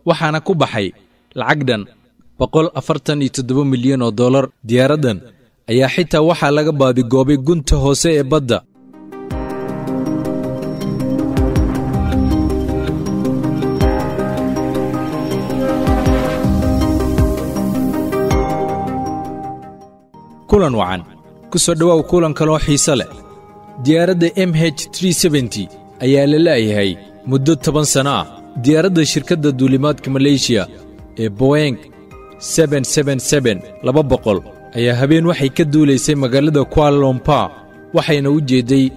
Waxaana ku baxay lacag dhan 147 milyan oo dollar. Diyaaraddan ayaa xitaa waxaa laga baadigoobay gunta hoose ee badda. Kulan wacan, ku soo dhowaaw kulan kaloo xiise leh. Diyaaradda MH ayaa la la'yahay muddo 10 sano ah. Diyaaradda shirkadda duulimaadka Maleeshiya ee Boeing 200 ayaa habeen waxay ka duulaysay magaalada Kuala Lumpur, waxayna u jeedday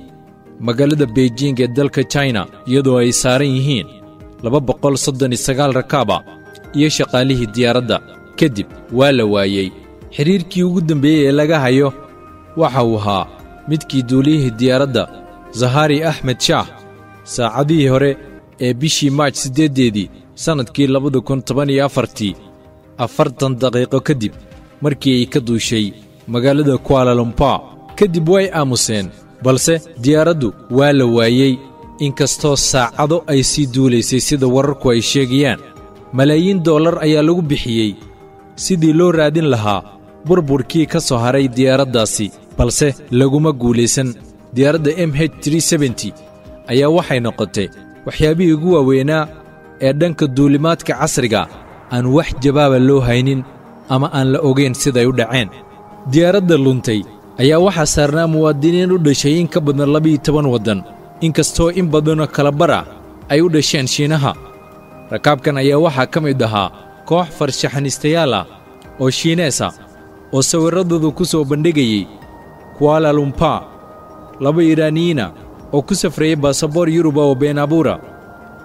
magaalada Beijing ee dalka China, iyadoo ay saaran yihiin 239 rakaaba iyo shaqaalihii diyaaradda. Kadib waa la waayey. Xidhiirkii ugu dambeeyey ee laga hayo waxa uu ahaa midkii duuliyihii diyaaradda Zahari Axmed Shaah saacadihii hore ee bishii Maaj 8-deedii sannadkii 2014-tii, 40 daqiiqo kadib markii ay ka duushay magaalada Kuala Lumpur. Kadib way aamuseen, balse diyaaraddu waa la waayey inkastoo saacado ay sii duulaysay sida wararku ay sheegayaan. Malaayiin dollar ayaa lagu bixiyey sidii loo raadin lahaa burburkii ka soo haray diyaaraddaasi, balse laguma guulaysan. Diyaaradda MH ayaa waxay noqotay waxyaabihii ugu waaweynaa ee dhanka duulimaadka casriga aan wax jawaaba loo haynin ama aan la ogayn siday u dhaceen. Diyaaradda luntay ayaa waxaa saarnaa muwaadiniin u dhashay in ka badan 12 waddan, inkastoo in badanoo kala bar ah ay u dhasheen Shiinaha. Rakaabkan ayaa waxaa ka mid ahaa koox farshaxaniistayaal ah oo Shiinees ah oo sawirradooda ku soo bandhigayey Kuala Lumpur, laba Iiraaniyiina oo ku safrayay baasaboor Yuruba oo been abuura,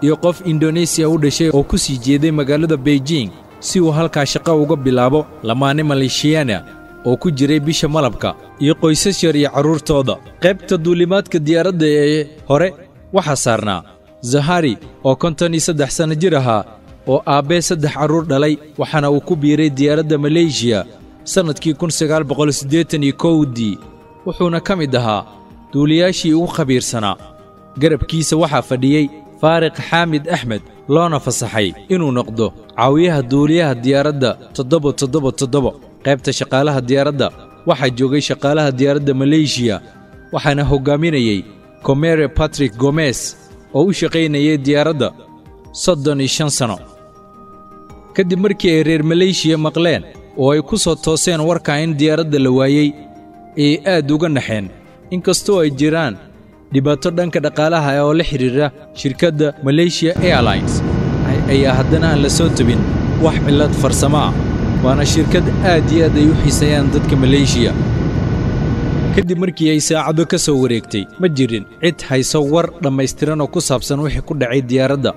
iyo qof Indonesiya u dhashay oo ku sii jeeday magaalada Beijing si uu halkaa shaqo uga bilaabo, lamaane Maleeshiyaana oo ku jiray bisha malabka, iyo qoysas yar iyo carruurtooda. Qaybta duulimaadka diyaaradda ee hore waxaa saarnaa Zahari oo 53 sanno jir ahaa oo aabbee 3 carruur dhalay, waxaana uu ku biiray diyaaradda Maleeshiya sannadkii 1981-dii, wuxuuna ka mid ahaa duuliyaashii ugu khabiirsanaa. Garabkiisa waxaa fadhiyey Faariq Xaamid Axmed, loona fasaxay inuu noqdo caawiyaha duuliyaha diyaaradda 777. Qaybta shaqaalaha diyaaradda waxaa joogay shaqaalaha diyaaradda Maleeshiya, waxaana hoggaaminayey Comere Patrick Gomez oo u shaqaynayay diyaaradda 35 sano. Kadib markii ay reer Maleeshiya maqleen oo ay ku soo tooseen warka in diyaaradda la waayey, ayay aad uga naxeen. Inkastoo ay jiraan dhibaato dhanka dhaqaalaha oo la xidhiidha shirkadda Malaysia Airlines, ayaa haddana aan la soo tebin wax cillad farsamo ah, waana shirkad aad iyo aad ay u xiiseeyaan dadka Maleeshiya. Kadib markii ay saacado ka soo wareegtay, ma jirin cid hayso war dhammaystiran oo ku saabsan wixii ku dhacay diyaaradda.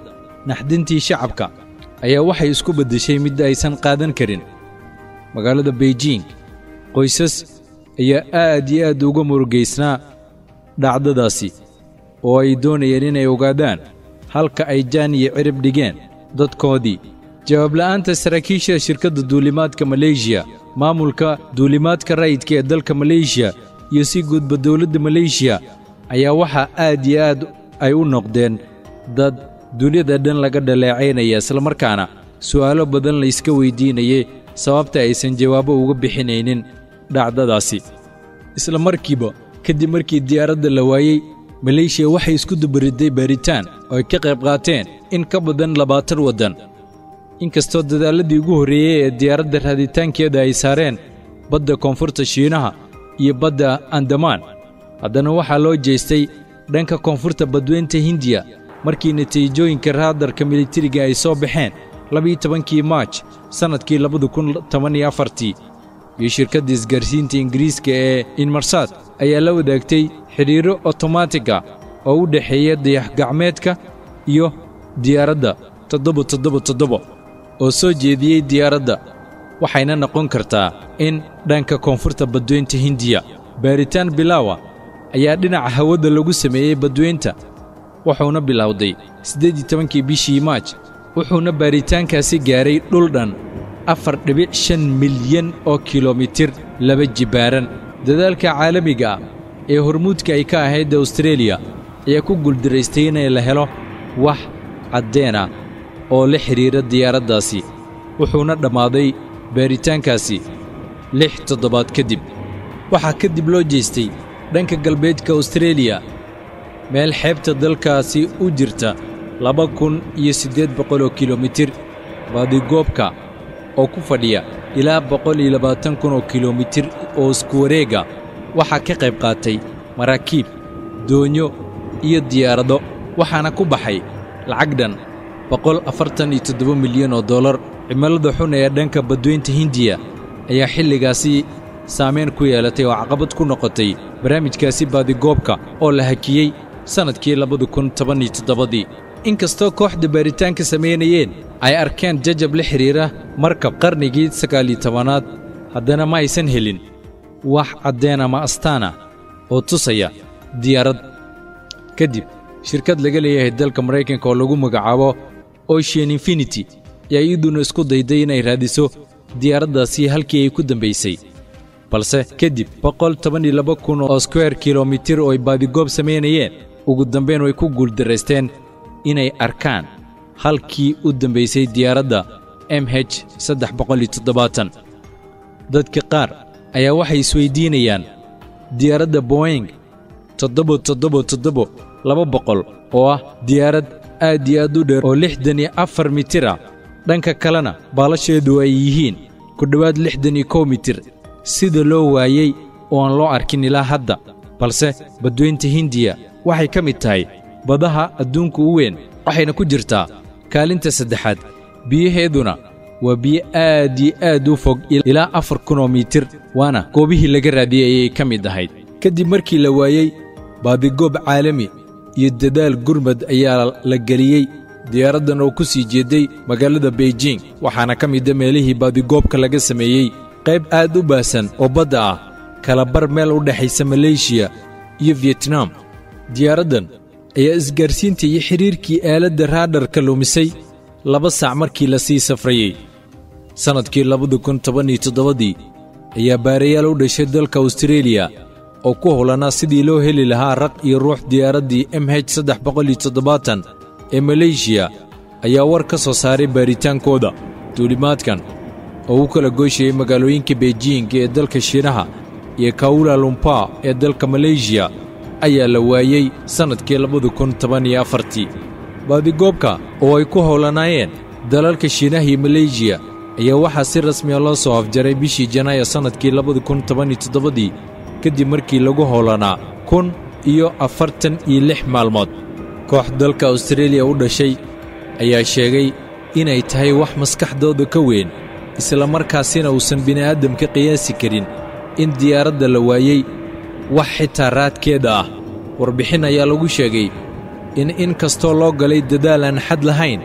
Naxdintii shacabka ayaa waxay isku beddeshay mid aysan qaadan karin. Magaalada Beijing qoysas ayaa aad iyo aad uga murugaysnaa dhacdadaasi oo ay doonayeen inay ogaadaan halka ay jaan iyo cirib dhigeen dadkoodii. Jawaab la'aanta saraakiisha shirkadda duulimaadka Maleeshiya, maamulka duulimaadka rayidka ee dalka Maleeshiya iyo si guudba dowladda Maleeshiya ayaa waxaa aad iyo aad ay u noqdeen dad duniyada dhan laga dhaleecaynaya, islamarkaana su'aalo badan la iska weydiinayay sababta aysan jawaabo uga bixinaynin dhacdadaasi. Isla markiiba kadib markii diyaaradda la waayey, Maleeshiya waxay isku dubaridday baaritaan oo ay ka qayb qaateen in ka badan 20 waddan. Inkastoo dadaalladii ugu horreeyey ee diyaaradda raaditaankeeda ay saareen badda koonfurta Shiinaha iyo badda Andamaan, haddana waxaa loo jeestay dhanka koonfurta badweynta Hindiya markii natiijooyinka raadarka militariga ay soo baxeen 12-kii Maaj sannadkii 2014-tii. Iyo shirkadda isgaarsiinta Ingiriiska ee Inmarsat ayaa la wadaagtay xidhiirro otomaatiga oo u dhexeeya dayax-gacmeedka iyo diyaaradda 777 oo soo jeediyey diyaaradda, waxayna noqon kartaa in dhanka koonfurta badweynta Hindiya. Baaritaan bilaawa ayaa dhinaca hawada lagu sameeyey badweynta, wuxuuna bilowday 18-kii bishii Maaj, wuxuuna baaritaankaasi gaaray dhul dhan 4.5 milyan oo kilomitir laba jibaaran. Dadaalka caalamiga ah ee hormuudka ay ka ahayd Austareeliya ayaa ku guuldaraystay inay la helo wax caddeen ah oo la xidhiira diyaaraddaasi, wuxuuna dhammaaday baaritaankaasi 6 toddobaad kadib. Waxaa kadib loo jeestay dhanka galbeedka Austareeliya, meel xeebta dalkaasi u jirta 2800 oo kilomitir. Baadigoobka oo ku fadhiya ilaa 120,000 oo kilomitir oo isku wareega waxaa ka qayb qaatay maraakiib, doonyo iyo diyaarado, waxaana ku baxay lacag dhan 147 milyan oo dollar. Cimilada xun ee dhanka badweynta Hindiya ayaa xilligaasi saamayn ku yeelatay oo caqabad ku noqotay barnaamijkaasi baadigoobka oo la hakiyey sannadkii 2017-dii. Inkastoo kooxda baaritaanka samaynayeen ay arkeen jajab la xidhiira markab qarnigii 19aad, haddana ma aysan helin wax caddeen ama astaana oo tusaya diyaarad. Kadib shirkad laga leeyahay dalka Maraykanka oo lagu magacaabo Ocean Infinity ayaa iyaduna isku dayday inay raadiso diyaaraddaasi halkii ay ku dambaysay, balse kadib 112,000 oo square kilomitir oo ay baadigoob samaynayeen, ugu dambayn way ku guuldarraysteen inay arkaan halkii u dambaysay diyaaradda MH 370. Dadka qaar ayaa waxay isweydiinayaan diyaaradda Boeing 777-200 oo ah diyaarad aad iyo aad u dheer oo 64 mitir ah, dhanka kalena baalasheedu ay yihiin ku dhowaad 61 mitir, sida loo waayey oo aan loo arkin ilaa hadda. Balse badweynta Hindiya waxay ka mid tahay badaha adduunka u weyn, waxayna ku jirtaa kaalinta saddexaad, biyaheeduna waa biyo aad iyo aad u fog ilaa 4000 oo mitir, waana goobihii laga raadiyey ayay ka mid ahayd. Kadib markii la waayey, baadigoob caalami iyo dadaal gurmad ayaa la geliyey diyaaraddan oo ku sii jeeday magaalada Beijing, waxaana ka mida meelihii baadigoobka laga sameeyey qayb aad u baahsan oo badda ah, kala bar meel u dhexaysa Maleeshiya iyo Fiyetnam. Diyaaraddan ayaa isgaarsiinta iyo xidhiirkii aaladda raadharka lumisay 2 saac markii la sii safrayey. Sannadkii 2017-dii ayaa baarayaal u dhashay dalka Austareeliya oo ku howlanaa sidii loo heli lahaa raq iyo ruux diyaaraddii MH 370 ee Maleeshiya ayaa war ka soo saaray baaritaankooda. Duulimaadkan oo u kala gooshayey magaalooyinka Beijing ee dalka Shiinaha iyo Kuala Lumpur ee dalka Maleeshiya ayaa la waayey sannadkii 2014-tii. Baadigoobka oo ay ku howlanaayeen dalalka Shiinaha iyo Maleeshiya ayaa waxaa si rasmiya loo soo afjaray bishii Janaayo sannadkii 2017-dii, kadib markii lagu howlanaa 1046 maalmood. Koox dalka Austareeliya u dhashay ayaa sheegay inay tahay wax maskaxdooda ka weyn, isla markaasina uusan bini'aadamka qiyaasi karin in diyaaradda la waayey wax xitaa raadkeeda ah. Warbixin ayaa lagu sheegay in kastoo loo galay dadaal aan xad lahayn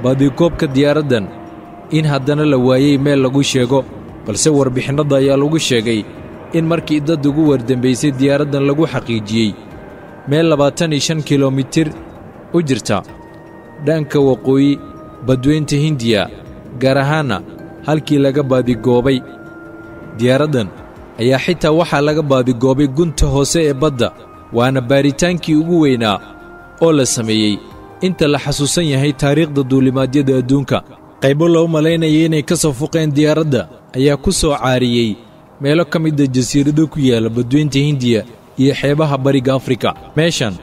baadigoobka diyaaraddan, in haddana la waayey meel lagu sheego. Balse warbixinnada ayaa lagu sheegay in markii dad ugu wardambaysay diyaaraddan lagu xaqiijiyey meel 25 kilomitir u jirta dhanka waqooyi badweynta Hindiya, gaar ahaanna halkii laga baadigoobay. Diyaaraddan ayaa xitaa waxaa laga baadigoobay gunta hoose ee badda, waana baaritaankii ugu weynaa oo la sameeyey inta la xasuusan yahay taariikhda duulimaadyada adduunka. Qaybo loo malaynayay inay ka soo fuqeen diyaaradda ayaa ku soo caariyey meelo ka mida jasiirado ku yaalla badweynta Hindiya iyo xeebaha bariga Afrika. Meeshan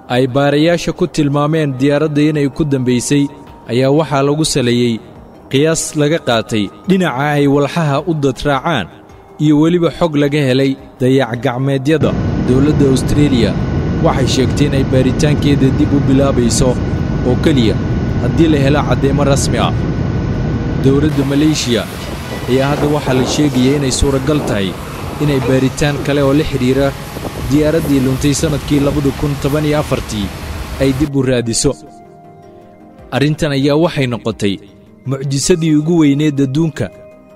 ay baarayaasha ku tilmaameen diyaaradda inay ku dambaysay ayaa waxaa lagu saleeyey qiyaas laga qaatay dhinaca ay walxaha u dadraacaan iyo weliba xog laga helay dayac-gacmeedyada. Dowladda Austareeliya waxay sheegtay inay baaritaankeeda dib u bilaabayso oo keliya haddii la helo caddeemo rasmi ah. Dowladda Maleeshiya ayaa hadda waxaa la sheegaya inay suuragal tahay inay baaritaan kale oo la xidhiira diyaaraddii luntay sannadkii 2014-tii ay dib u raadiso. Arrintan ayaa waxay noqotay mucjisadii ugu weyneed adduunka,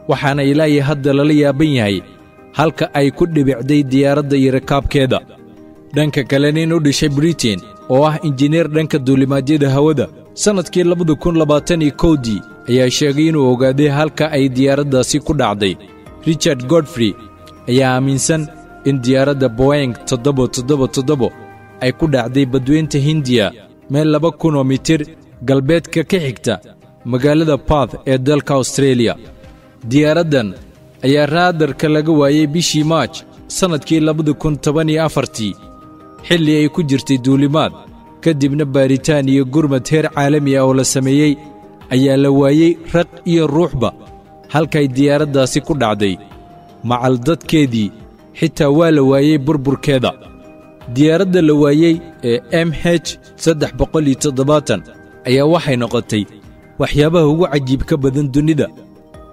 waxaana ilaa hadda lala yaaban yahay halka ay ku dhibicday diyaaradda iyo rakaabkeeda. Dhanka kale, nin u dhashay Britain oo ah injineer dhanka duulimaadyada hawada sannadkii 2021-dii ayaa sheegay inuu ogaaday halka ay diyaaraddaasi ku dhacday. Richard Godfrey ayaa aaminsan in diyaaradda Boeing 777 ay ku dhacday badweynta Hindiya meel 2000 oo mitir galbeedka ka xigta magaalada Bath ee dalka Austareeliya. Diyaaraddan ayaa raadarka laga waayey bishii Maaj sannadkii 2014-tii, xilli ay ku jirtay duulimaad. Kadibna baaritaan iyo gurmad heer caalami ah oo la sameeyey ayaa la waayey raq iyo ruuxba halkay diyaaraddaasi ku dhacday, macal dadkeedii xitaa waa la waayey burburkeeda. Diyaaradda la waayey ee MH 370 ayaa waxay noqotay waxyaabaha ugu cajiibka badan dunida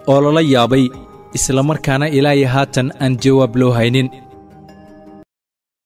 oo lala yaabay, islamarkaana ilaa iyo haatan aan jawaab loo haynin.